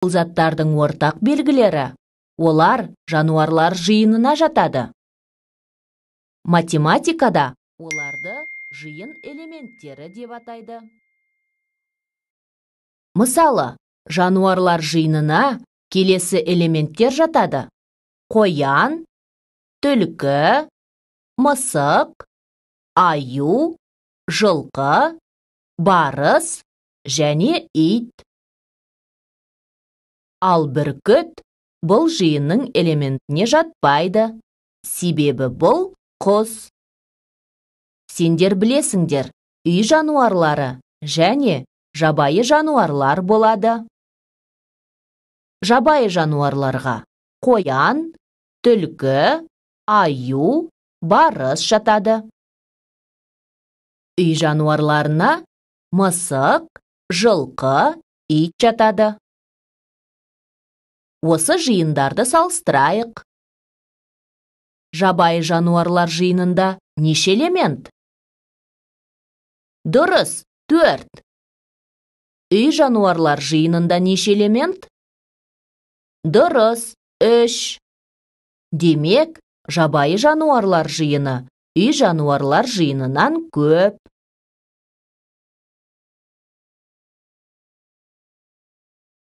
Бұл заттардың ортақ белгілері: олар жануарлар жиынына жатады. Математикада оларды жиын элементтері деп атайды. Мысалы, жануарлар жиынына келесі элементтер жатады: қоян, түлкі, мысық, аю, жылқы, барыс және ит. Ал бүркіт бұл жиынның элементіне жатпайды, себебі бұл құс. Сендер білесіңдер, үй жануарлары және жабайы жануарлар болады. Жабайы жануарларға қоян, түлкі, аю, барыс жатады. Үй жануарларына мысық, жылқы, ит жатады. Осы жиындарды салыстырайық. Жабайы жануарлар жиынында неше элемент? Дұрыс, 4. Үй жануарлар жиынында неше элемент? Дұрыс, 3. Демек, жабайы жануарлар жиыны үй жануарлар жиынынан көп.